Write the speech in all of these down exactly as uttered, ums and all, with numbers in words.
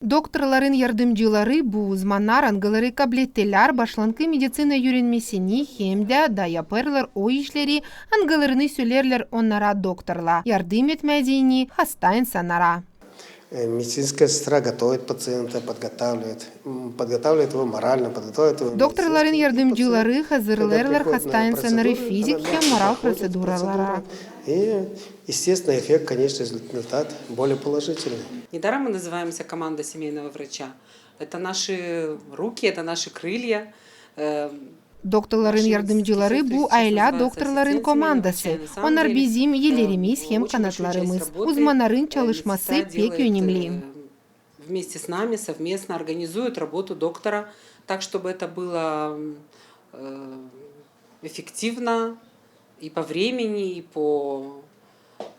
Doktorların yardımcıları bu uzmannar, angıları kablettilär başlankı mediţina üürenmesini hem dä da yapêrlar o işleri, angılarını söleerlär onnara doktorlar, yardım etmää deyni hasta insannara. Медицинская сестра готовит пациента, подготавливает, м, подготавливает его морально, подготавливает его медицински. Doktorların yardımcıları hazırlêêrlar hasta insannarı fizik hem moral proţeduralara. И, естественно, эффект, конечно, результат более положительный. Недаром мы называемся команда семейного врача. Это наши руки, это наши крылья. Doktorların yardımcıları bu aylä doktorların komandası. Onnar bizim ellerimiz hem kanatlarımız. Uzmannarın çalışması pek önemli. Вместе с нами совместно организуют работу доктора так, чтобы это было эффективно и по времени, и по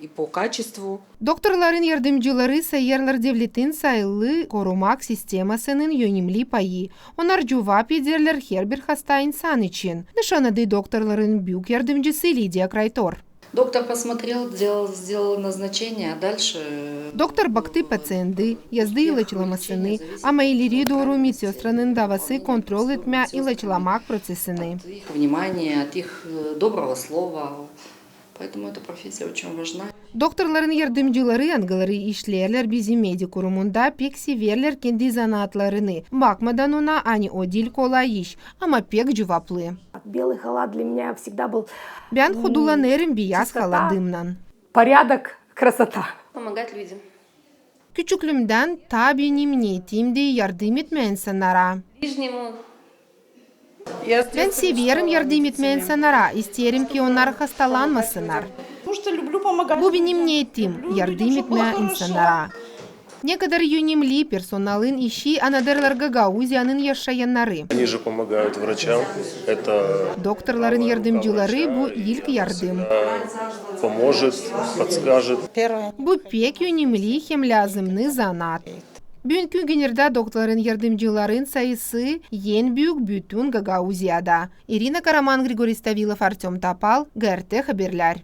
и по качеству. Doktorların yardımcıları sayêrlar devletin saalıı korumak sistemasının önemli payı. Onnar cuvap ederlär herbir hasta insan için. Nışan adı doktorların büük yardımcısı Lidiya Kraytor. Доктор посмотрел, сделал, сделал назначение, а дальше... Doktor baktı paţienti, yazdı ilaçlamasını, ama ileri dooru medsestranın davası kontrol etmää ilaçlamak proţesini. От их внимания, от их доброго слова. Поэтому эта профессия очень важна. Doktorların yardımcıları, angıları işleerlär bizim media kurumunda, pek severlär kendi zanaatlarını, bakmadan ona, ani o diil kolay iş, ama pek cuvaplı. Белый халат для меня всегда был... Bän hodulanêrım biyaz haladımnan. Порядок, красота. Помогать людям. Küçüklüümdän taa benim niyetimdi yardım etmää insannara. Ближнему. Bän severim yardım etmää insannara, isteerim ki onnar hastalanmasınnar. Потому что люблю помогать людям. Bu benim niyetim, yardım etmää insannara. Nekadar önemli personalın işi, annadêrlar Gagauziyanın yaşayannarı. Они же помогают врачам. Это... Doktorların yardımcıları bu ilk yardım. Поможет, подскажет. Bu pek önemli hem lääzımnı zanaat. Büünkü günerdä doktorların yardımcıların sayısı en büük bütün Gagauziyada. İrina Karaman, Grigoriy Stavilov, Artöm Topal, GRT Haberlär.